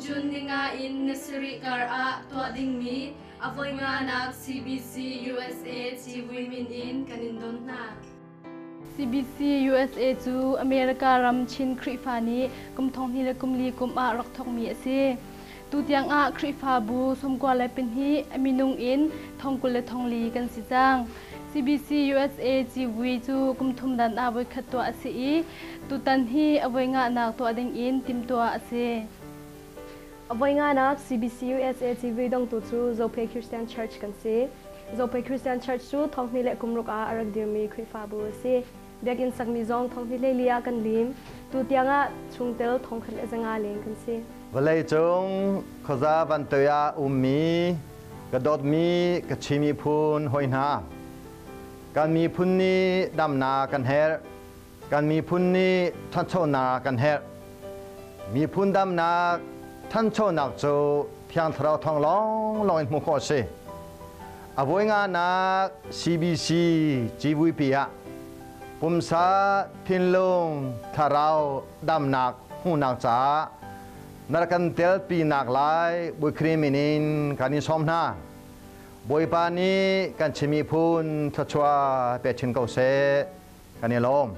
June ninga in ni sarih kar ah tuah dingmi a voi nganak CBC USA civui min in kan in don hna. CBC USA cu America ram Chin Khrihfa nih kum 2004 kum ah rak thawkmi a si. Tutiang ah Khrihfabu 92 a minung in 24 kan si cang. CBC USA civui cu kum thum dan ah voikhat tuah a si i tutan hi a voi nganak tuah ding in timhtuah a si. A voi nganak CBC USA civui dongtu cu Zophei Christian Church kan si. Zophei Christian Church cu 2016 ah a rak dirmi Khrihfabu a si. Biakinn sakmi zong 2014 ah kan lim. Tutiang ah chungtel 1100 leng kan si. Vawleicung khuaza vantoi ah ummi ka dawtmi ka Chin miphun hawi hna. Kan miphun nih damnak kan herh. Kan miphun nih ṭhanchonak kan herh. Miphun damnak, ṭhanchonak cu Thiang Thlarau thawng lawnglawng in hmuh khawh a si. A voi nganak CBC civuipi ah pumsa, thinlung, thlarau damnak hmuhnak caah na rak kan telpinak lai Bawi min in kan in sawm hna. Bawipa nih kan Chin miphun thluachuah pe chin ko seh. Kan i lawm.